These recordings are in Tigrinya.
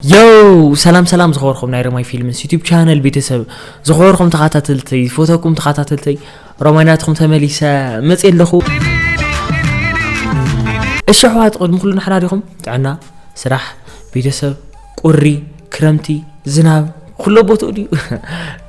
ዮ ሰላም ሰላም፣ ዝኸበርኩም ናይ ሮማይ ፊልምስ ዩቲዩብ ቻነል ቤተሰብ፣ ዝኸበርኩም ተኸታተልተይ፣ ዝፈተኩም ተኸታተልተይ፣ ሮማይ ናትኩም ተመሊሰ መጽእ ኣለኹ። እሺ ኣሕዋት፣ ቅድሚ ኩሉ ንሕና ዲኹም? ጥዕና፣ ስራሕ፣ ቤተሰብ፣ ቁሪ፣ ክረምቲ፣ ዝናብ፣ ኩሎ ቦትኡ ድዩ?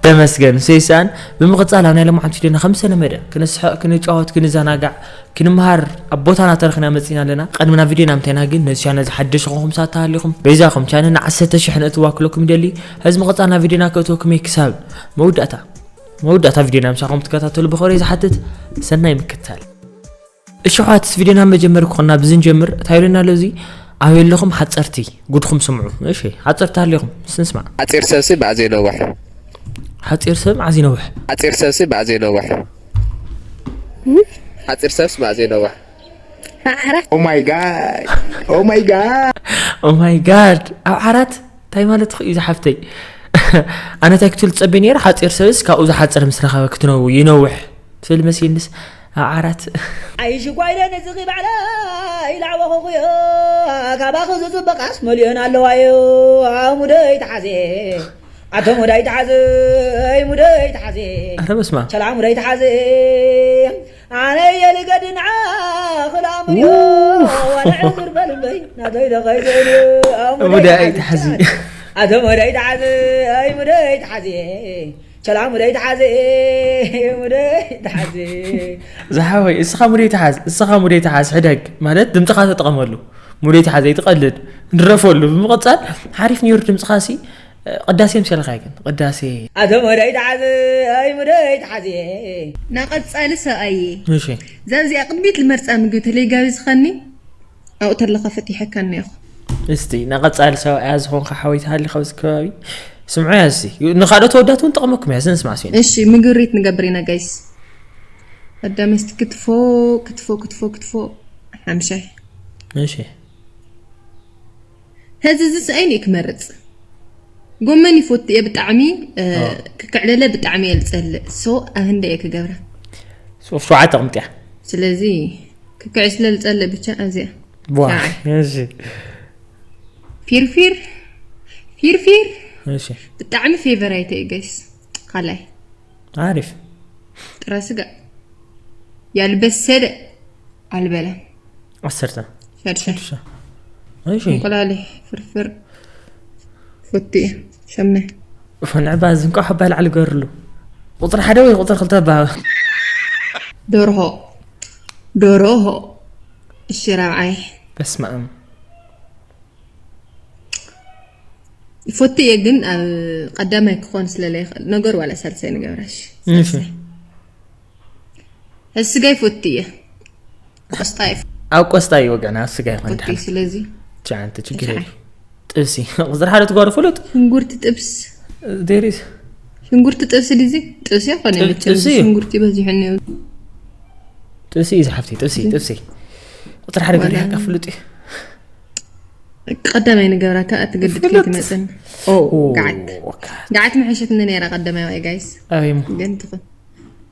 ተመስገን። ሰይሳን ብምቕጻል ኣብ ናይ ሎማዓንቲ ቪድዮና ከም ዝተለመደ ክንስሕቕ፣ ክንጫወት፣ ክንዘናጋዕ፣ ክንምሃር ኣብ ቦታና ተረኺና መጺና ኣለና። ቅድሚ ናብ ቪድዮና ምእታውና ግን ነዚ ቻነል ዝሓደሽ ዝኾንኩም ሰባት ተሃሊኹም በይዛኹም ቻነልና ዓሰርተ ሽሕ ንእትዋ ክለኩም ይደሊ። ሕዚ ምቕጻል ናብ ቪድዮና ከእትወኩም እየ ክሳብ መወዳእታ መወዳእታ ቪድዮና ምሳኹም ትከታተሉ ብኽብሪ ዝሓትት ሰናይ ምክትታል። እሺ ኣሕዋት፣ ቪድዮና መጀመሪ ክኾና ብዝንጀምር እንታይ ኢሉና ኣሎ እዚ? ኣበይ ኣለኹም ሓጸርቲ ጉድኩም ስምዑ። እሺ ሓጸርቲ ኣለኹም ስንስማዕ። ሓጺር ሰብሲ ብኣዜ ነውሕ። ሓጺር ሰብ ዓዚ ነውሕ። ሓጺር ሰብሲ ብኣዜ ነውሕ። ሓጺር ሰብሲ ብኣዜ ነውሕ። ዓራት። Oh my god. Oh my god. ኦ ማይ ጋድ፣ ኣብ ዓራት እንታይ ማለት እዩ ዝሓፍተይ? ኣነ እንታይ ክትብል ትጸበ ነይረ? ሓጺር ሰብስ ካብኡ ዝሓጽር ምስ ረኸበ ክትነው ይነውሕ ትብል መሲልንስ ኣብ ዓራት። ኣይሽጓይለ ነዚ ባዕላ ኢላዕወኹኹዮ። ካባኺ ዝጽበቃስ መሊኦን ኣለዋዮ። ኣሙደይ ተሓዜ። ኣቶ ሙዳይ ተሓዘይ፣ ሙደይ ተሓዘይ። ኣረ በስመ ኣብ። ቸላ ሙዳይ ተሓዘይ። ኣነ የልገድና ክላ ሙድዮ። ዋላ ዕዝር በልበይ ናተይ ደኸይዘይ። ሙዳይ ተሓዚ። ኣቶ ሙዳይ ተሓዘይ፣ ሙደይ ተሓዘይ። ቸላ ሙደይ ተሓዘይ፣ ሙደይ ተሓዘይ። ዝሓወይ እስኻ ሙደይ ተሓዝ፣ እስኻ ሙደይ ተሓዝ፣ ሕደግ ማለት ድምፅኻ ተጠቐመሉ። ሙደይ ተሓዘይ ትቐልድ፣ ንድረፈሉ። ብምቕፃል ሓሪፍ ነይሩ ድምፅኻ ሲ። ቅዳሴ ምሰልኻ ግን ቅዳሴ። ኣቶ ሙደይ ተሓዘ፣ ኣይ ሙደይ ተሓዘ። ናቐጻሊ ሰብኣየ። እሺ። እዛ እዚኣ ቅድሚት ልመርጻ ምግቢ ተለይ ጋቢ ዝኸኒ ኣብኡ ተለኻ ፈቲሐካ እኒኦኹ። እስቲ ናቐጻሊ ሰብኣያ ዝኾንካ ሓወይ ተሃሊ ካብዚ ከባቢ ስምዑ እያ። እስቲ ንኻልኦት ወዳት እውን ጠቕመኩም እያ። እዚ ንስማዕ ሲኒ። እሺ፣ ምግሪት ንገብር ኢና ጋይስ። ቀዳመ እስቲ ክትፎ ክትፎ ክትፎ ክትፎ ሓምሻይ። እሺ። ሕዚ እዚ ስኣይን እየ ክመርጽ። ጎመን ይፎቱ እየ ብጣዕሚ፣ እ፣ ኦ። ክክዕለለ ብጣዕሚ እየ ልጸልእ። ሶ ኣብ ህንደ እየ ክገብራ። ሶ ሸውዓተ ኣቕምጥያ። ስለዚ ክክዕስለ ልጸልእ ብቻ ኣብዚኣ። ዋ፣ ሸውዓይ። እሺ። ፊርፊር፣ ፊርፊር። እሺ። ብጣዕሚ ፌቨራይት እዩ ጋይስ። ካልኣይ። ኣሪፍ። ጥረ ስጋ። ያልበሰለ ኣልበላን። ዓሰርተ። ሸድሻይ። ሸድሻይ። እሺ። እንቁላሊሕ ፍርፍር። ፎቲ እየ። ሸምናይ። ንዕባ እዚ እንቋዕ ሓባ ላዕሊ ገርሉ። ቁጽሪ ሓደ ወይ ቁጽሪ ክልተ ባ? ደርሆ። ደርሆ። እሺ፣ ራብዓይ። በስመ ኣብ። ይፎቲ እየ ግን ኣብ ቀዳማይ ክኾን ስለ ዘይኽእል፣ ነገር ዋላ ሳልሳይ ንገብራሽ። እሺ። ሳልሳይ። ስጋ ይፎቲ እየ። ቆስጣ ይፍ-፣ ኣብ ቆስጣ እዩ ወገና፣ ኣብ ስጋ ይኾን ይፎቲ፣ ድሓን። ስለዚ ትሽዓንተ ችግር ትሽዓይ። የለ። ጥብሲ። ቁጽሪ ሓደ ትጓሩ ፍሉጥ። ሽንጉርቲ ጥብስ። ዴሪስ። ሽንጉርቲ ጥብሲ ድዚ? ጥብሲ ይኾነ ጥብ-፣ መቸም ጥብሲ እዩ። ሽንጉርቲ በዚሑ እኒኦ። ጥብሲ እዩ ዝሓፍቲ፣ ጥብሲ፣ ጥብሲ። ቁጽሪ ሓደ ዋላ ገሪሃካ ፍሉጥ እዩ። ቀዳማይ ንገብራ ከኣ ትገድድ ፍሉጥ። ከይትመጽን። ኦ፣ ኦ፣ ጋዓት። ጋዓት። ጋዓት መሐሸትኒ ነይራ ቀዳማይ ዋይ ጋይስ። ኣበይ እሞ? ግን ትኹን።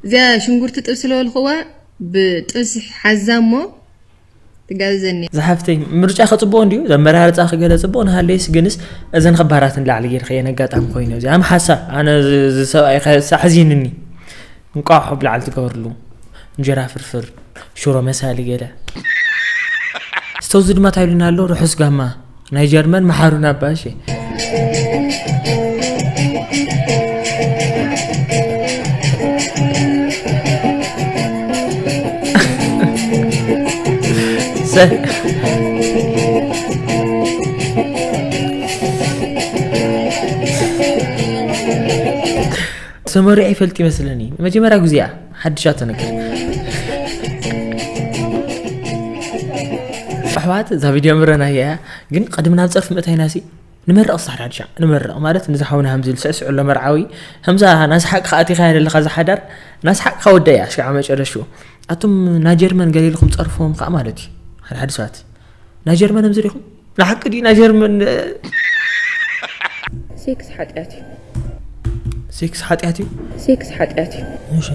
እዚኣ ሽንጉርቲ ጥብሲ ዝበልኽዋ ብጥብሲ ሓዛ እሞ ትጋብዘኒ። ዝሓፍተይ ምርጫ ከጽብቆ እንድዩ፣ ዘመራርጻ ክገለ ጽቡቕ ንሃለይስ ግንስ እዘን ኽባራት ንላዕሊ ጌርክየን ኣጋጣሚ ኮይኑ። እዚኣ ሓሳብ ኣነ ዝ-፣ ዝሰብኣይ ከ-፣ ኣሕዚንኒ። እንቋቑሖ ብላዕሊ ትገብርሉ። እንጀራ ፍርፍር፣ ሽሮ መሳሊ ገለ። ስቶዚ ድማ እንታይ ኢሉና ኣሎ? ርሑስ ጋማ ናይ ጀርመን መሓሩና ኣባ፣ እሺ። ሰ-፣ ተመሪዑ ይፈልጥ ይመስለኒ። መጀመርያ ግዜኣ ሓድሻ ተነግር። ኣሕዋት፣ እዛ ቪድዮ ምረናያ እያ፣ ግን ቅድሚ ናብ ጸርፊ ምእታይናሲ ንመርቕ፣ ሳሕዳድ ሻዕ ንመርቕ ማለት፣ ንዝሓውና ሃምዚ ልስዕስዕ ኣሎ መርዓዊ፣ ሃምዛ ናስሓቅ ከኣቲኻ ያደለኻ ዝሓዳር፣ ናስሓቅ ከወደ እያ ሽዓ መጨረሹ። ኣቱም ናጀርመን ገሌልኹም ጸርፍዎም ከኣ ማለት እዩ። ሓደ ሓደ ሰባት ናጀርመን ሃምዚ ዲኹም? ንሓቂ ድዩ ናጀርመን? ሴክስ ሓጢኣት እዩ። ሴክስ ሓጢኣት እዩ? ሴክስ ሓጢኣት እዩ። እሺ።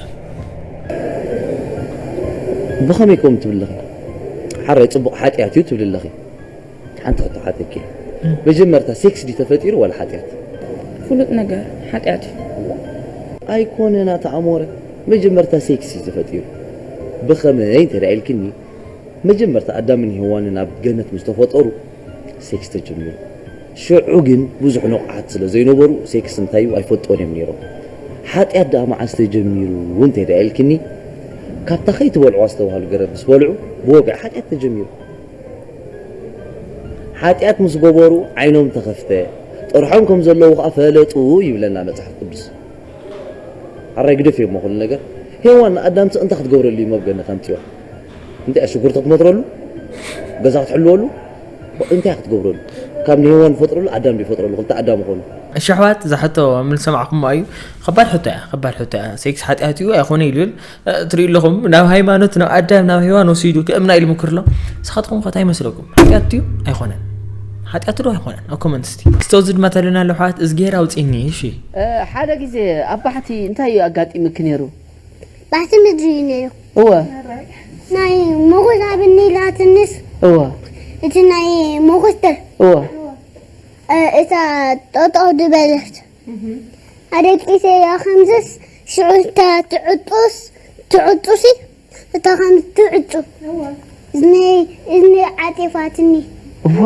ብኸመይ ከምኡ ትብልኺ? ሓራይ ጽቡቕ ሓጢኣት እዩ ትብሊ ኣለኺ። ሓንቲ ሕቶ ሓተኪ። መጀመርታ ሴክስ ድዩ ተፈጢሩ ዋላ ሓጢኣት? ፍሉጥ ነገር ሓጢኣት እዩ። ኣይኮነን ኣታ ኣሞረ፣ መጀመርታ ሴክስ እዩ ተፈጢሩ። ብኸመይ እንተ ኢልክኒ፣ መጀመርታ ኣዳምን ሄዋንን ኣብ ገነት ምስ ተፈጠሩ ሴክስ ተጀሚሩ። ሽዑ ግን ብዙሕ ንቑሓት ስለ ዘይነበሩ ሴክስ እንታይ እዩ ኣይፈልጥዎን እዮም ነይሮም። ሓጢኣት ደኣ መዓስ ተጀሚሩ እንተ ኢልክኒ፣ ካብታ ከይትበልዕዋ ዝተባህሉ ገረብ ምስ በልዑ ብወግዒ ሓጢኣት ተጀሚሩ። ሓጢኣት ምስ ገበሩ ዓይኖም ተኸፍተ፣ ጥርሖም ከም ዘለዉ ኸዓ ፈለጡ ይብለና መጽሓፍ ቅዱስ። ሓራይ ግደፍዮ እሞ ኩሉ ነገር። ሄዋን ንኣዳምሲ እንታይ ክትገብረሉ እዩ ኣብ ገነት ኣምጺዋ? እንታይ ሽጉርቲ ክትመትረሉ? ገዛ ክትሕልወሉ? እንታይ ክትገብረሉ? ካብ ንሄዋን ፈጥረሉ ኣዳም ድዩ ፈጥረሉ? ክልተ ኣዳም ይኾኑ። እሺ ኣሕዋት፣ እዛ ሕቶ ምን ሰማዕኩሞ እዩ። ከባድ ሕቶ እያ፣ ከባድ ሕቶ እያ። ሴክስ ሓጢኣት እዩ ኣይኾነ ይብል። እ፣ ትሪኡ ኣለኹም፣ ናብ ሃይማኖት፣ ናብ ኣዳም፣ ናብ ሄዋን ወሲዱ ክእምና ኢሉ ምክር ኣሎ። ንስኻትኩም ከ እንታይ ይመስለኩም? ሓጢኣት ድዩ ኣይኾነን? ሓጢኣት ዶ ኣይኾነን? ኣብ ኮመንት እስቲ። እስቲ ኣብዚ ድማ ተለና ኣለዉ ኣሕዋት፣ እዝግሄር ኣውፅኒ፣ እሺ። እ፣ ሓደ ግዜ ኣብ ባሕቲ እንታይ እዩ ኣጋጢምኪ ነይሩ? ባሕቲ ምድሪ እዩ ነይሩ። እወ። ናይ መጎስ ኣብኒ ኢላትንስ እወ። እቲ ናይ መጎስ ተ እወ። እ፣ እታ ጠጠው ዝበለት ኣደቂሰ እያ ከምዝስ ሽዑ እታ ትዕጡስ ትዕጡሲ እታ ከም ትዕጡ እዝኒ እዝኒ ዓጢፋትኒ። እወ።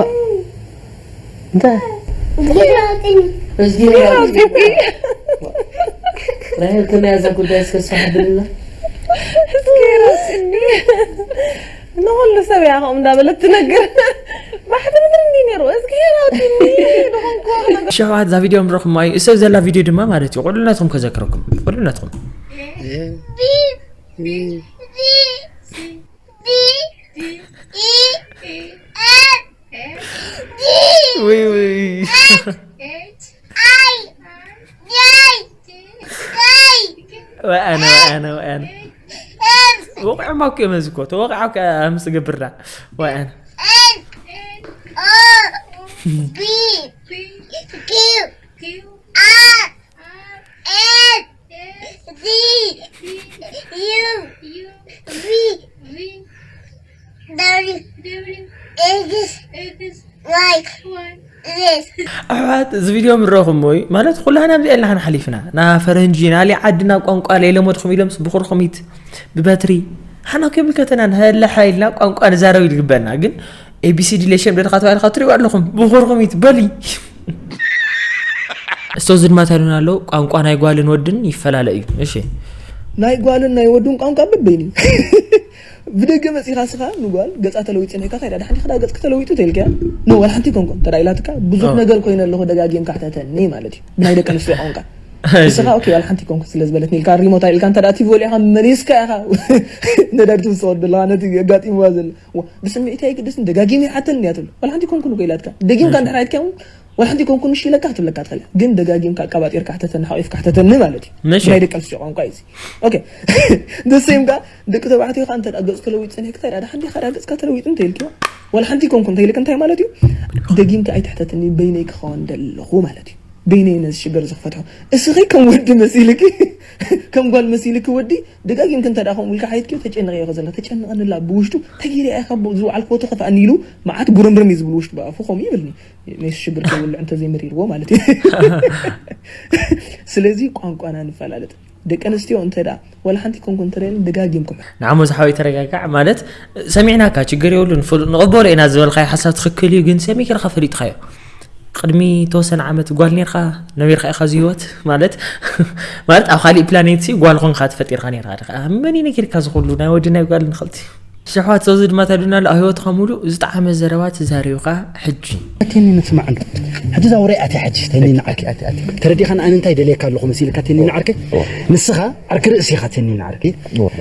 እንታይ? ጌራውጥኒ። እዝጊ ራውጥኒ። ራሄል ከመይ እያ እዛ ጉዳይ እስከ ስራሕ ብልና? እስኪ ራስኒ ንኹሉ ሰብ እያ ከምኡ እንዳበለት ትነግር። ባሕቲ ምድሪ እንዲ ነይሩ እስኪ ራውጥኒ ዝኾንኩ ሸባት እዛ ቪድዮ ምረኹም እዩ እሰብ ዘላ ቪድዮ ድማ ማለት እዩ ቁልዕነትኩም ከዘክረኩም ቁልዕነትኩም ወይ ወይ ወኣነ ወኣነ ወኣነ ወቂዖም ኣኩ እዮም እዚ እኮ ተወቂዖ ምስ ዝገብርና ወኣነ ኣሕዋት እዚ ቪድዮ ምረኹም ወይ ማለት ኩላህና ኣብዚኣ ኣለና ሓሊፍና ና ፈረንጂ ናሊ ዓድና ቋንቋ ለይለመድኹም ኢሎም ብኹርኹሚት ብበትሪ ሓና ከይምልከተና ንሀለሓ ኢልና ቋንቋ ንዛረብ ይግበና ግን ኤቢሲዲ ለሸም ደድኻ ተባሂልካ ትሪኡ ኣለኹም ብኹርኹሚት በሊ እስቶ ዝድማት ያሉን ኣለዉ ቋንቋ ናይ ጓልን ወድን ይፈላለ እዩ እሺ ናይ ጓልን ናይ ወድን ቋንቋ በበይኑ እዩ ብደገ መፂኻ ስኻ ንጓል ገፃ ተለዊጡ ነካ ከይዳ ዳሕኒ ክዳ ገፅኪ ተለዊጡ ተልከያ ኖ ዋላ ሓንቲ ኮንኮ እንተ ኢላትካ ብዙሕ ነገር ኮይነ ኣለኹ ደጋጊም ካሕተተኒ ማለት እዩ ናይ ደቂ ኣንስትዮ ቋንቋ ንስኻ ኦኬ ዋላ ሓንቲ ኮንኮ ስለ ዝበለትኒ ኢልካ ሪሞታ ኢልካ እንተ ቲቪ ወሊዕካ መሊስካ ኢኻ ነዳዲ ትውስኦ ዘለኻ ነቲ ኣጋጢምዋ ዘሎ ብስምዒት ኣይግደስን ደጋጊም ይሓተኒ እያ ትብል ዋላ ሓንቲ ኮንኩ ንኮ ኢላትካ ደጊምካ እንድሕር ኣይትከውን ዋላ ሓንቲ ኮንኩ ንሽ ኢለካ ክትብለካ ትኽእል ግን ደጋጊምካ ኣቃባጢርካ ሕተተኒ ሓቂፍካ ሕተተኒ ማለት እዩ ናይ ደቂ ኣንስትዮ ቋንቋ እዩ ኦኬ ደሰይምካ ደቂ ተባዕትዮ ከዓ እንተ ገፅ ተለዊጡ ጸኒሕካ እንታይ ዳ ሓንቲ ካዳ ገፅካ ተለዊጡ እንተ ኢልኪ ዋላ ሓንቲ ኮንኩ እንተ ኢልክ እንታይ ማለት እዩ ደጊምካ ኣይትሕተትኒ በይነይ ክኸውን ደለኹ ማለት እዩ በይነይ ነዚ ሽግር እዚ ክፈትሖ እስኺ ከም ወዲ መሲልኪ ከም ጓል መሲልኪ ወዲ ደጋጊምክ እንተ ደኣ ከምኡ ኢልካ ሓይትኪ ተጨንቕ እየ ከዘላ ተጨንቐንላ ብውሽጡ ተጊረ እያ ካብ ዝውዓልክዎ ተኸፍኣኒ ኢሉ መዓት ጉርምርም እዩ ዝብል ውሽጡ ብኣፉ ከምኡ ይብልኒ ነዚ ሽግር ከይውልዕ እንተዘይመሪርዎ ማለት እዩ ስለዚ ቋንቋና ንፈላለጥ ደቂ ኣንስትዮ እንተ ደኣ ዋላ ሓንቲ ኮንኩ እንተ ደኣለን ደጋጊምኩም ንዓሞ ዝሓወይ ተረጋጋዕ ማለት ሰሚዕናካ ችግር የብሉን ንቕበሎ ኢና ዝበልካዮ ሓሳብ ትኽክል እዩ ግን ሰሚዕካ ፈሊጥካዮ ቅድሚ ተወሰነ ዓመት ጓል ኔርካ ነቢርካ ኢኻ እዚ ህይወት ማለት ማለት ኣብ ካሊእ ፕላኔት ሲ ጓል ኾንካ ተፈጢርካ ኔርካ ዲኻ መን እዩ ነጊርካ ዝኽሉ ናይ ወዲ ናይ ጓል ንኽልቲ ሽሕዋት ሰው ዝድማ ተዱና ኣሎ ኣብ ህይወትኻ ሙሉ ዝጠዓመ ዘረባ ትዛሪብካ ሕጂ ኣቴኒ ንስማዕ እንዶ ሕጂ እዛ ውራይ ኣትያ ሕጂ ተኒ ንዓኪ ኣቲ ኣቲ ተረዲኻን ኣነ እንታይ ደልየካ ኣለኹ መሲልካ ተኒ ንዓርከይ ንስኻ ዓርኪ ርእሲ ኢኻ ተኒ ንዓርከይ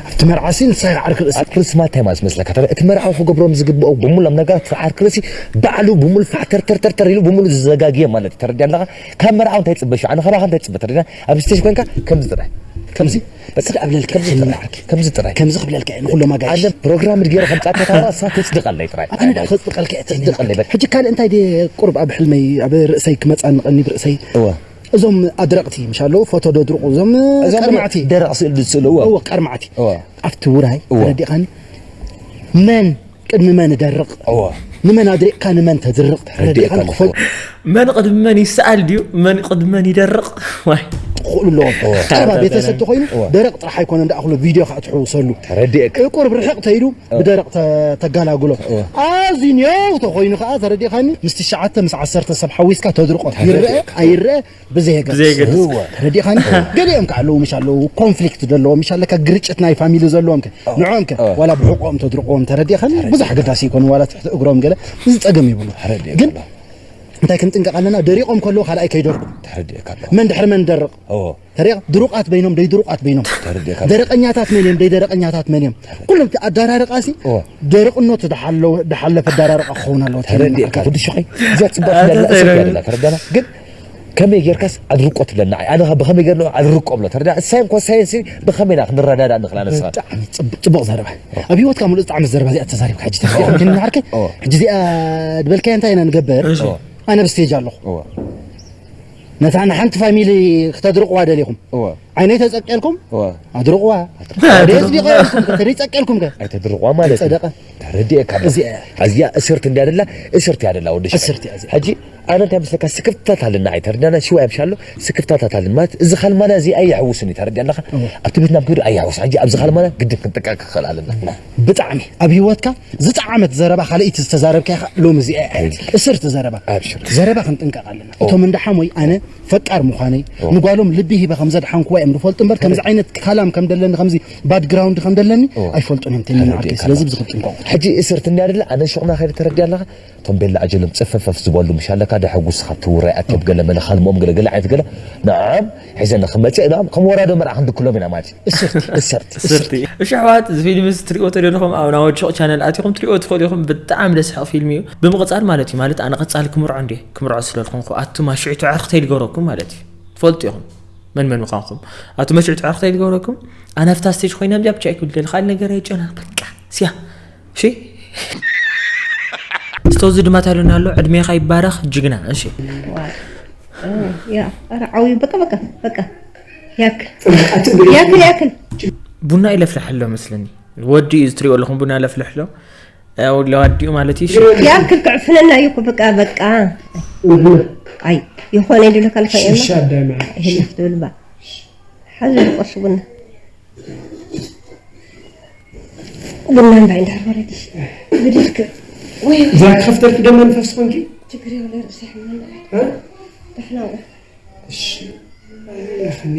ኣብቲ መርዓሲ ንስኻ ኢኻ ዓርኪ ርእሲ ዓርኪ ርእሲ ማታይ ማለት መስለካ እቲ መርዓዊ ክገብሮም ዝግብኦ ብምሎም ነገራት ዓርኪ ርእሲ ባዕሉ ብምሉ ፋሕ ተርተርተርተር ኢሉ ብምሉ ዝዘጋግየ ማለት እዩ ተረዲያ ኣለኻ ካብ መርዓዊ እንታይ ፅበ ሽዑ ኣነ ካባኻ እንታይ ፅበ ተረዲና ኣብ ስቴጅ ኮንካ ከምዚ ጥራይ ከምዚ በቃ ስድ ኣብለልካ ከምዚ ጥራይ ከምዚ ጥራይ ከምዚ ክብለልካ እየ ንኩሎም ኣጋይሽ ኣነ ፕሮግራም ድገረ ከምፃ ተታራ እሳ ተፅድቀለይ ጥራይ ኣነ ደኣ ከፅድቀልካ እየ ተፅድቀለይ በል ሕጂ ካልእ እንታይ ድየ ቁሩብ ኣብ ሕልመይ ኣብ ርእሰይ ክመፃ ንቐኒ ብርእሰይ እዋ እዞም ኣድረቕቲ ምሽ ኣለዉ ፎቶ ደድርቑ እዞም እዞም ቀርማዕቲ ደረቕ ስእሊ ዝስእሉ እዋ እዎ ቀርማዕቲ እዋ ኣብቲ ውራይ እዋ ተረዲእኻኒ መን ቅድሚ መን ደርቕ እዋ ንመን ኣድሪቕካ ንመን ተድርቕ ተረዲእካ ተረዲእካ ክፈል መን ቅድሚ መን ይሰኣል ድዩ መን ቅድሚ መን ይደርቕ ዋይ ክኽእሉ ኣለዎም። ቀረባ ቤተሰብ ተኮይኑ ደረቕ ጥራሕ ኣይኮነ እንዳኣኽሎ ቪድዮ ከዓ ትሕውሰሉ። ተረዲእካ ቁርብ ርሕቕ ተይሉ ብደረቕ ተ- ተጋላግሎ። ኣዝዩ ኔው ተኮይኑ ከዓ ተረዲእካኒ ምስ ትሽዓተ ምስ ዓሰርተ ሰብ ሓዊስካ ተድርቆ። ይረአ ኣይረአ ብዘየገድስ ብዘየገድስ። ተረዲእካኒ። ገሊኦም ከዓ ኣለዉ ምሽ ኣለዉ ኮንፍሊክት ዘለዎም ምሽ ኣለካ ግርጭት ናይ ፋሚሊ ዘለዎም ከ ንዖም ከ ዋላ ብሕቆም ተድርቆም ተረዲእካኒ። ብዙሕ ኣገዳሲ ይኮኑ ዋላ ትሕቲ እግሮም ገለ እዚ ፀገም ይብሉ። ግን እንታይ ክንጥንቀቕ ኣለና? ደሪቖም ከለዉ ካልኣይ ከይደርቁ። ተረዲእካ ኣለኹ መን ድሕሪ መን ደርቕ እዎ ተሪቕ ድሩቓት በይኖም ደይ ድሩቓት በይኖም። ተረዲእካ ደረቐኛታት መን እዮም ደይ ደረቐኛታት መን እዮም? ኩሎም እቲ ኣዳራርቓ ሲ እዎ ደርቕነቱ ድሓለወ- ድሓለፈ ኣዳራርቓ ክኸውን ኣለዎ። ተረዲእካ ኩሉ ሽኸይ እዚኣ ፅቡቅ ኣታ ትብለላ ተረዲእካ እሰር ያደላ ተረዳና ግን ከመይ ጌርካስ ኣድርቆ ትብለና ኣይ ኣነ ብከመይ ጌርና ኣድርቆ ብሎ ተረዳ እሳይ እኮ ሳይንስ ብከመይ ኢና ክንረዳዳ ንኽእል ኣነስኻ ብጣዕሚ ጽቡቅ ጽቡቅ ዘረባ ኣብ ህይወትካ ሙሉእ ዝጣዕመት ዘረባ እዚኣ ተዛሪብካ ሕጂ ተረዲእካ ምክንና ዓርከይ ሕጂ እዚኣ ዝበልካዮ እንታይ ኢና ንገብር እሺ። ኣነ ብስቴጅ ኣለኹ እወ ነታ ንሓንቲ ፋሚሊ ክተድርቕዋ ደሊኹም እወ ዓይነይ ተጸቂልኩም እወ ኣድርቕዋ ደስ ቢቐየልኩም ከተደይ ጸቂልኩም ከ ኣይተድርቋ ማለት እዩ ጸደቀ ተረዲእካ ኣለኹ እዚኣ እዚኣ እስርት እንዲያ ደላ እስርት እያ ደላ ወዲ ሽኸይ እስርት እያ እዚኣ። ሕጂ ኣነ እንታይ መስለካ ስክፍታት ኣለና ኣይተረዳና ሽዋ እዮም ሻሎ ስክፍታታት ኣለና ማለት እዚ ካልማና እዚ ኣየሕውስን እዩ ተረዲያ ኣለካ ኣብቲ ቤትና ብክዱ ኣየሕውስ ሕጂ ኣብዚ ካልማና ግድን ክንጥንቀቅ ክኽእል ኣለና ብጣዕሚ ኣብ ህይወትካ ዝጠዓመት ዘረባ ካልኣይቲ ዝተዛረብካ ኢኻ ሎሚ እዚኣ እያ እስርቲ ዘረባ ኣብሽር ዘረባ ክንጥንቀቕ ኣለና እቶም እንዳ ሓሞይ ኣነ ፈቃር ምዃነይ ንጓሎም ልቢ ሂበ ከም ዘድሓንኩዋ እዮም ዝፈልጡ እምበር ከምዚ ዓይነት ካላም ከም ደለኒ ከምዚ ባክግራውንድ ከም ደለኒ ኣይፈልጡን እዮም ተሚና ዓርከይ ስለዚ ብዙ ክትጥንቀቑ ሕጂ እስርት እንዲያ ደላ ኣነ ሹቕና ከይደ ተረዲያ ኣለኻ እቶም ቤላ ኣጀሎም ጽፈፈፍ ዝበሉ ምሽ ኣለካ ደሐጉስ ካብ ትውራይ ኣትዮም ገለ መለ ካልምኦም ገለ ገለ ዓይነት ገለ ንዓም ሒዘ ንክመጽእ ንዓም ከም ወራዶ መርዓ ክንድክሎም ኢና ማለት እዩ እስርቲ እሰርት ስርቲ እሺ ኣሕዋት እዚ ፊልም እዚ ትሪእዎ ተደለኹም ኣብ ናወድሾቕ ቻነል ኣቲኹም ትሪእዎ ትኽእሉ ኢኹም ብጣዕሚ ደስሕቕ ፊልም እዩ ብምቕጻል ማለት እዩ ማለት ኣነ ቀጻሊ ክምርዖ እንዴ ክምርዖ ስለልኹንኩ ኣቱም ኣሽዒቱ ዕርክተይ ልገብረኩም ማለት እዩ ትፈልጡ ኢኹም መን መን ምዃንኩም ኣቱም ኣሽዒቱ ዕርክተይ ልገብረኩም ኣነ ኣብታ ስቴጅ ኮይና እዚኣ ብቻ ኣይክብል ካልእ ነገር ኣይጨና በቃ ስያ እሺ እስቶዚ ድማ ታሉና ኣሎ ዕድሜኻ ይባረኽ ጅግና እሺ ያ ኧረ ዓውዩ በቃ በቃ በቃ ያክል ያክል ያክል ቡና ይለፍልሕ ኣሎ መስለኒ ወዲ እዩ ዝትሪኦ ኣለኹም ቡና ለፍልሕ ኣሎ ለዋዲኡ ማለት እዩ ያክል ክዕፍነና እዩ እኮ በቃ በቃ ኣይ ይኾነ ይድለካ ልካ ሽሻ ኣዳማ ይህልፍ ትብል ባ ሓዚ ቆሱ ቡና ቡና እንታይ እንዳበረድሽ ብድልክ ወይ እዛ ክኸፍተልክ ደሞ ንፈስ ኮንኪ ችግር የለ ርእሲ ሕመና እ? ደሕና እሺ ይኸኒ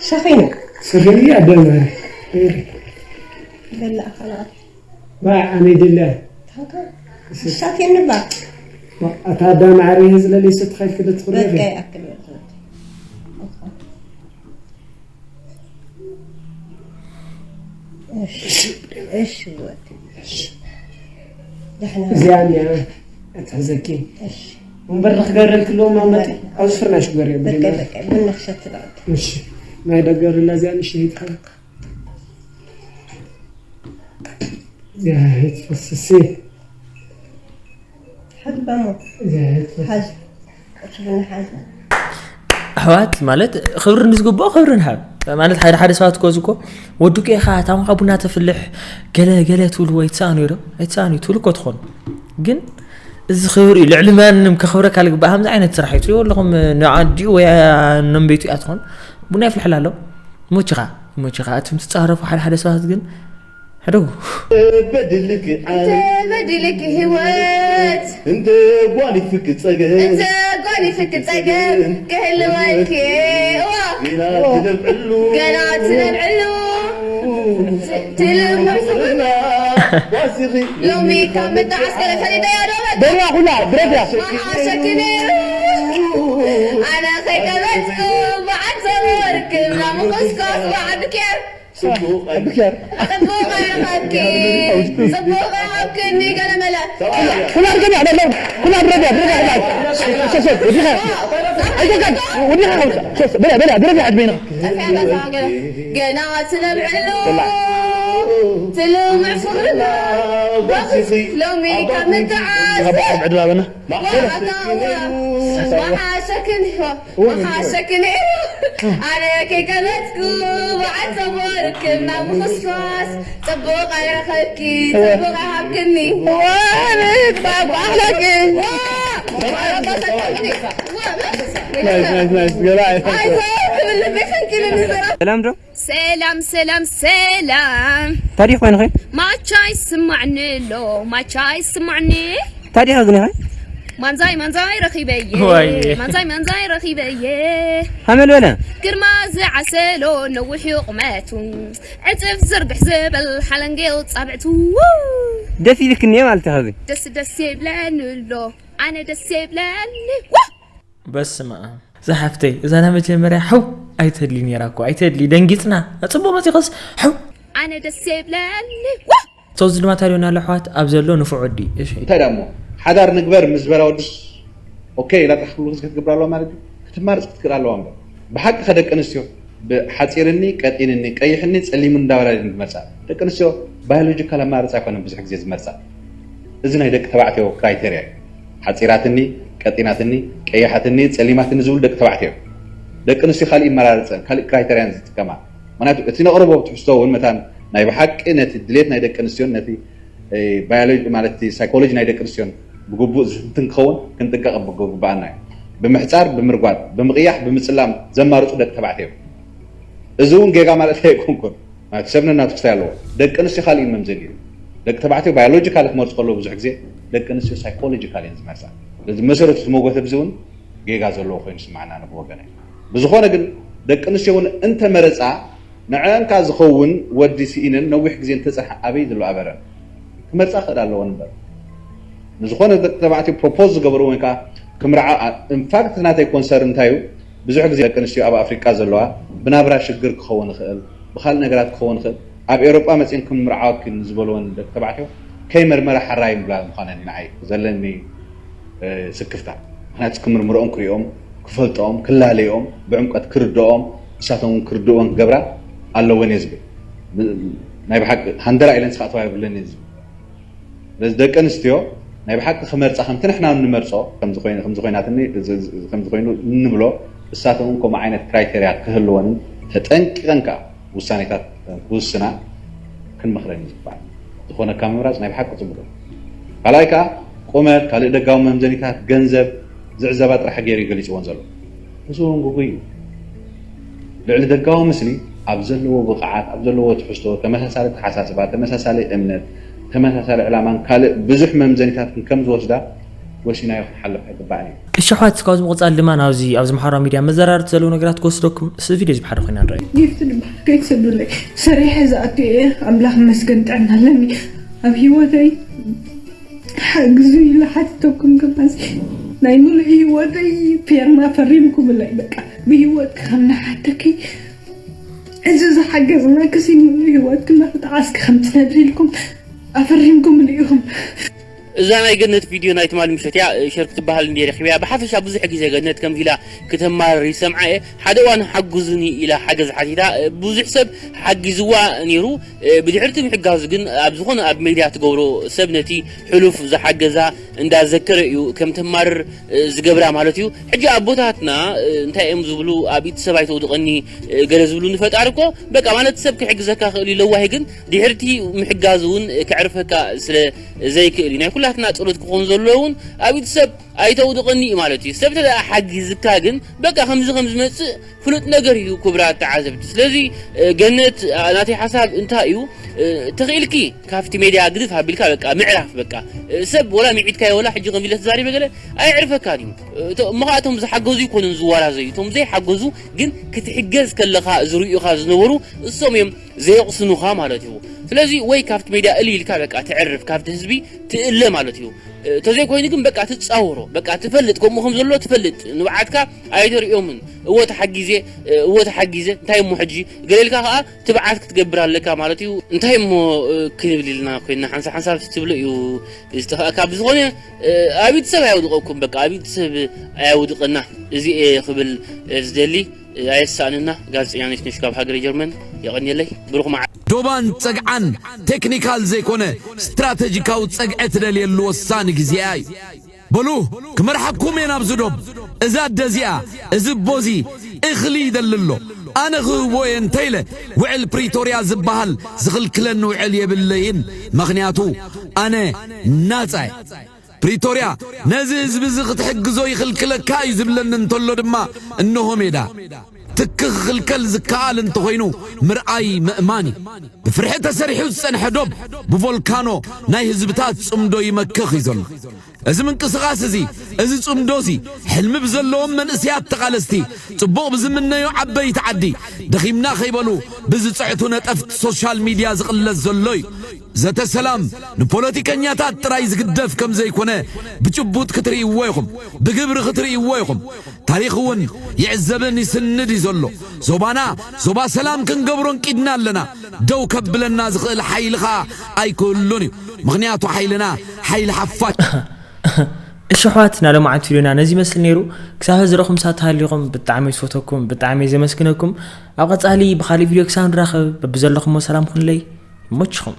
ሰኺኑ ስርኒ ኣደማሪ በላ ኣኻላት ባ ኣነ ይድለ ታንካ ሳት የንባ ኣታ ኣዳማሪ ህዝለሊ ስትኸልክ በቃ ደትኽለኺ ይኣክል እሺ ወዲ ደሕና እዚኣ እኒኣ እትሕዘኪ እሺ እምበር ንክገርል ክልዎም ማመት ኣብዚ ፍርናሽ ገር በቃ የብልና በቃ ብንኽሸት ትላል እሺ ናይ ደገርላ እዚኣ ንሽሂት እዚኣ ሄት ፈስሲ ሓግባሞ እዚኣ ሄት ፈስሲ ሓዝ ቁርሲ ብንሓዝ ኣሕዋት ማለት ክብሪ ንዝግብኦ ክብሪ ንሃብ ማለት ሓደ ሓደ ሰባት ኮዚ እኮ ወዲ ቄኻ ታምኻ ቡና ተፍልሕ ገለ ገለ ትብልዎ ኣይትሰኣኑ ዶ ኣይትሰኣኑ እዩ ትብሉ እኮ ትኾኑ ግን እዚ ክብሪ እዩ ልዕሊ ማንም ከኽብረካ ልግባእ ከምዚ ዓይነት ስራሕ እዩ ትሪእዎ ኣለኹም ንዓዲኡ ወይ ነንቤቱ እያ ትኾን ቡና የፍልሕላ ኣሎ ሞችኻ ሞችኻ እትም ትፃረፉ ሓደ ሓደ ሰባት ግን ሕደጉ በድልክ በድልክ ህይወት እንደ ጓል ይፍክ ጸገ እንተ ጓል ይፍክ ጸገም ክህልወልክ እዋ ኢና ትነብዕሉ ገና ትነብዕሉ ትልምሕና ዋሲኺ ሎሚ ካብ ምጣዓስ ገለ ፈሊጠያ ዶ በቃ በርያ ኩላ ብረዳ መሓሸኪ ነይሩ ኣነ ከይቀበጽኩ በዓል ዘወርክብና ምኹስኳስ በዓል ብኬር ጽቡቕ ብኬር ጽቡቕ ኣይረኸብኪ ጽቡቕ ኣይሃብክኒ ገለመለ ኩላ ርገም ያለ ኩላ ብረዳ ብረዳ ሶሶ ወዲኻ ኣይተካል ወዲኻ ሶሶ በላ በላ ብረዳ ዕድሜና ገና ትነብዕሉ ትልምዕ ፍቕርና ሎሚ ካብ ምጥዓስ ዕድላበና ወሓሸክን ወሓሸክን ነይሩ ኣነ ከይቀለጥኩ በዓል ሰቦ ርክብና ምኹስኳስ። ጽቡቕ ኣይረኸብኪ፣ ጽቡቕ ኣይሃብክኒ። ወይኔ፣ ጣብ ኣኽላቂ። ዋ! ናይስ፣ ናይስ፣ ናይስ። ገለ ኣይፈ- ኣይዞ፣ ክብል ልበይ ፈንቂሉኒ ዘራ። ሰላም ዶ? ሰላም፣ ሰላም፣ ሰላም። ታዲያ ኮይንኺ? ማቻ ይስማዕኒ ኣሎ፣ ማቻ ይስማዕኒ። ታዲያ ግን ኸ? ማንዛይ፣ ማንዛይ ረኺበየ። ዋየ። ማንዛይ፣ ማንዛይ ረኺበየ። ሃመል በለ። ግርማ ዝዓሰሎ ነዊሕ እዩ ቁመቱ። ዕጽፍ ዝርግሕ ዝበል ሓለንጌው ጻብዕቱ። ደስ ኢልክኒ ማለት እዩ ኸዚ? ደስ ደስ ይብለኒ ኣሎ። ኣነ ደስ ይብለኒ። ዋ! በስመ ኣብ። እዛ ሓፍተይ፣ እዛ ናይ መጀመርያ ሕው ኣይተድሊ ነይራ እኮ፣ ኣይተድሊ፣ ደንጊጽና። ጽቡቕ መጺኸስ፣ ሕው። ኣነ ደስ ይብለኒ። ዋ! ሰው ዝድማታ ሊሆን ያለ ኣሕዋት ኣብ ዘሎ ንፉዕ ወዲ። እሺ። እንታይ ደኣ እሞ፣ ሓዳር ንግበር ምስ በላ ወድስ፣ ኦኬ ኢላ ጥራሕ ክትብሉ ክትገብር ኣለዋ ማለት እዩ። ክትማርጽ ክትክእል ኣለዋ እምበር። ብሓቂ ከ ደቂ ኣንስትዮ፣ ብሓጺርኒ፣ ቀጢንኒ፣ ቀይሕኒ፣ ጸሊሙኒ እንዳበላ ድን ዝመርጻ? ደቂ ኣንስትዮ ባዮሎጂካል ኣማርጻ ኣይኮነን ብዙሕ ግዜ ዝመርጻ። እዚ ናይ ደቂ ተባዕትዮ ክራይቴርያ እዩ። ሓጺራትኒ፣ ቀጢናትኒ፣ ቀይሓትኒ፣ ጸሊማትኒ ዝብሉ ደቂ ተባዕትዮ እዮም። ደቂ ኣንስትዮ ካልእ ይመራረጸን፣ ካልእ ክራይቴርያን ዝጥቀማ። ምኽንያቱ እቲ ነቕርቦ ትሕዝቶ እውን መታን ናይ ብሓቂ ነቲ ድሌት ናይ ደቂ ኣንስትዮን ነቲ፣ እ፣ ባዮሎጂ ማለት እቲ ሳይኮሎጂ ናይ ደቂ ኣንስትዮን ብግቡእ ዝትንትን ክኸውን ክንጥንቀቕ ግብኣና እዩ። ብምሕጻር፣ ብምርጓጥ፣ ብምቕያሕ፣ ብምጽላም ዘማርጹ ደቂ ተባዕትዮ እዮም። እዚ እውን ጌጋ ማለት ኣይኮንኩን። ማለት ሰብ ነናቱ ክስታይ ኣለዎ። ደቂ ኣንስትዮ ካልእ እዩ መምዘኒ እዩ። ደቂ ተባዕትዮ ባዮሎጂካሊ ክመርጹ ከለዉ ብዙሕ ግዜ ደቂ ኣንስትዮ ሳይኮሎጂካሊ እየን ዝመርጻ። ስለዚ መሰረቱ እቲ መጎተ ብዚ እውን ጌጋ ዘለዎ ኮይኑ ይስማዓና ኣነ ብወገነይ። ብዝኾነ ግን ደቂ ኣንስትዮ እውን እንተመረጻ ንዐን ከኣ ዝኸውን ወዲ ስኢነን ነዊሕ ግዜ እንተጸንሐ ኣበይ ዘሎ ኣበረን? ክመርጻ ክኽእላ ኣለወን እምበር። ንዝኾነ ደቂ ተባዕትዮ ፕሮፖዝ ዝገበርዎ ወይ ከኣ ክምርዓ ኢንፋክት ናተይ ኮንሰርን እንታይ እዩ? ብዙሕ ግዜ ደቂ ኣንስትዮ ኣብ ኣፍሪቃ ዘለዋ ብናብራ ሽግር ክኸውን ይኽእል፣ ብኻልእ ነገራት ክኸውን ይኽእል፣ ኣብ ኤውሮጳ መጺእን ክንምርዓወኪ ንዝበልወን ደቂ ተባዕትዮ ከይመርመራ ሓራይ ምባል ምዃነን እዩ ንዓይ ዘለኒ፣ እ፣ ስክፍታ። ምኽንያቱ ክምርምርኦም ክሪኦም፣ ክፈልጦም፣ ክላለዮም፣ ብዕምቀት ክርድኦም፣ ንሳቶም እውን ክርድእወን ክገብራ ኣለወን እየ ዝብል። ብ-፣ ናይ ብሓቂ ሃንደራ ኢለን ክኣተዋ የብለን እየ ዝብል። ስለዚ ደቂ ኣንስትዮ ናይ ብሓቂ ክመርጻ ከምቲ ንሕና እንመርጾ ከምዚ ኮይነ-፣ ከምዚ ኮይናትኒ፣ እዚ፣ እዚ፣ ከምዚ ኮይኑ እንብሎ፣ ንሳቶም እውን ከምኡ ዓይነት ክራይቴርያ ክህልወንን ተጠንቂቐን ከኣ ውሳኔታት ክውስና ክንመኽረን እዩ ዝግባእ። ዝኾነካ ምምራጽ ናይ ብሓቂ ጽቡቕ እዩ። ካልኣይ ከኣ ቁመት፣ ካልእ ደጋዊ መምዘኒታት፣ ገንዘብ ዝዕዘባ ጥራሕ ገይሩ እዩ ገሊጽወን ዘሎ። እዚ እውን ግጉይ እዩ። ልዕሊ ደጋዊ ምስሊ ኣብ ዘለዎ ብቕዓት፣ ኣብ ዘለዎ ትሕዝቶ፣ ተመሳሳሊ ኣተሓሳስባ፣ ተመሳሳሊ እምነት፣ ተመሳሳሊ ዕላማን ካልእ ብዙሕ መምዘኒታትን ከም ዝወስዳ ወሲናዮ ክንሓልፍ ኣይግባእን እዩ። እሺ ኣሕዋት፣ ካብዚ ምቕጻል ድማ ናብዚ ኣብዚ ማሕበራዊ ሚድያ መዘራረብቲ ዘለዉ ነገራት ክወስደኩም፣ እዚ ቪድዮ እዚ ብሓደ ኮይና ንረኣዮ። ጊፍት ድማ ከይትሰዱለይ። ሰሪሐ ዝኣቱ እየ። ኣምላኽ ይመስገን ጥዕና ኣለኒ። ኣብ ህይወተይ ሓግዙ ኢለ ሓቲተኩም ገባሲ ናይ ሙሉእ ህይወተይ ፌርማ ፈሪምኩምለይ። በቃ ብህይወትኪ ከም ንሓተኪ እዚ ዝሓገዝናክሲ ሙሉእ ህይወትኪ እናተጠዓስኪ ከም ትነብሪ ኢልኩም ኣፈሪምኩምኒ ኢኹም። እዛ ናይ ገነት ቪድዮ ናይ ትማሊ ምሸት እያ፣ ሸር ክትበሃል እንድየ ረኺበያ። ብሓፈሻ ብዙሕ ግዜ ገነት ከምዚ ኢላ ክተማርር ይሰምዓ እየ። ሓደ እዋን ሓግዙኒ ኢላ ሓገዝ ሓቲታ፣ ብዙሕ ሰብ ሓጊዝዋ ነይሩ። ብድሕሪ እቲ ምሕጋዙ ግን ኣብ ዝኾነ ኣብ ሜድያ ትገብሮ ሰብ ነቲ ሕሉፍ ዝሓገዛ እንዳዘከረ እዩ ከም ተማርር ዝገብራ ማለት እዩ። ሕጂ ኣቦታትና እንታይ እዮም ዝብሉ? ኣብ ኢድ ሰብ ኣይተውድቐኒ ገለ ዝብሉ ንፈጣሪ እኮ በቃ ማለት ሰብ ክሕግዘካ ክእል እዩ ለዋሂ፣ ግን ድሕርቲ ምሕጋዝ እውን ከዕርፈካ ስለ ዘይክእል እዩ። ናይ ኩላትና ጸሎት ክኾን ዘለዎ እውን ኣብ ኢድ ሰብ ኣይተውድቐኒ እዩ ማለት እዩ። ሰብ እንተ ደኣ ሓጊዝካ ግን በቃ ከምዚ ከም ዝመጽእ ፍሉጥ ነገር እዩ ክቡራት ተዓዘብቲ። ስለዚ ገነት ናተይ ሓሳብ እንታይ እዩ? ተኽኢልኪ ካብቲ ሜድያ ግድፍ ኣቢልካ በቃ ምዕራፍ በቃ ሰብ ወላ ሚዒድካዮ ወላ ሕጂ ከም ኢለ ተዛሪበ ገለ ኣየዕርፈካን እዩ። እሞ ኸኣ እቶም ዝሓገዙ ይኮኑን ዝዋራዘዩ፣ እቶም ዘይሓገዙ ግን ክትሕገዝ ከለኻ ዝርእዩኻ ዝነበሩ እሶም እዮም ዘየቕስኑኻ ማለት እዩ። ስለዚ ወይ ካብቲ ሜድያ እልይ ኢልካ በቃ ተዕርፍ፣ ካብቲ ህዝቢ ትእለ ማለት እዩ። እንተዘይኮይኑ ግን በቃ ትጻወሮ፣ በቃ ትፈልጥ፣ ከምኡ ከም ዘሎ ትፈልጥ፣ ንብዓትካ ኣይተርእዮምን። እወ ተሓጊዜ፣ እወ ተሓጊዘ፣ እንታይ እሞ ሕጂ ገለ ኢልካ ከኣ ትብዓት ክትገብር ኣለካ ማለት እዩ። እንታይ እሞ ክንብል ኢልና ኮይና ሓንሳብ ሓንሳብ ትብሎ እዩ ዝጠፍኣካ። ብዝኾነ ኣብ ኢድ ሰብ ኣየውድቐኩም፣ በቃ ኣብ ኢድ ሰብ ኣየውድቐና። እዚ እየ ክብል ዝደሊ። ኣየሳእንና። ጋዜጠኛ ነሽነሽ ካብ ሃገረ ጀርመን። የቐንየለይ። ብሩኽ መዓልቲ። ዶባን ጸግዓን ቴክኒካል ዘይኮነ ስትራተጂካዊ ጸግዒ ትደልየሉ ወሳኒ ግዜኣ እዩ። በሉ ክመርሓኩም እየ ናብዚ ዶብ። እዛ ኣደ እዚኣ፣ እዚ ኣቦ እዚ፣ ክኽል ይደሊ ኣሎ። ኣነ ክህቦ እየ እንተኢለ ውዕል ፕሪቶርያ ዝበሃል ዝኽልክለኒ ውዕል የብለይን። ምኽንያቱ ኣነ ናጻ እየ። ፕሪቶርያ ነዚ ህዝቢ እዚ ክትሕግዞ ይኽልክለካ እዩ ዝብለኒ እንተሎ ድማ እንሆ ሜዳ። ትኪ ክኽልከል ዝከኣል እንተኾይኑ ምርኣይ ምእማን እዩ። ብፍርሒ ተሰሪሑ ዝጸንሐ ዶብ ብቮልካኖ ናይ ህዝብታት ጽምዶ ይመክኽ እዩ ዘሎ። እዚ ምንቅስቓስ እዚ፣ እዚ ጽምዶ እዚ ሕልሚ ብዘለዎም መንእሰያት ተቓለስቲ፣ ጽቡቕ ብዝምነዩ ዓበይቲ ዓዲ፣ ደኺምና ከይበሉ ብዝጽዕቱ ነጠፍቲ ሶሻል ሚድያ ዝቕለስ ዘሎ እዩ። ዘተ ሰላም ንፖለቲከኛታት ጥራይ ዝግደፍ ከም ዘይኮነ ብጭቡጥ ክትርእይዎ ኢኹም፣ ብግብሪ ክትርእይዎ ኢኹም። ታሪኽ እውን ይዕዘብን ይስንድ እዩ ዘሎ። ዞባና ዞባ ሰላም ክንገብሮ እንቂድና ኣለና። ደው ከብለና ዝኽእል ሓይሊ ኸኣ ኣይክህሉን እዩ። ምኽንያቱ ሓይልና ሓይሊ ሓፋሽ እሺ ኣሕዋት፣ ናሎማዓንቲ ቪድዮና ነዚ ይመስል ነይሩ። ክሳብ ሕዚ ረኹም ሳትሃሊኹም ብጣዕሚ ዝፈተኩም፣ ብጣዕሚ ዘመስግነኩም። ኣብ ቀጻሊ ብኻሊእ ቪድዮ ክሳብ ንራኸብ በብዘለኹሞ ሰላም ኩንለይ። ይመችኹም።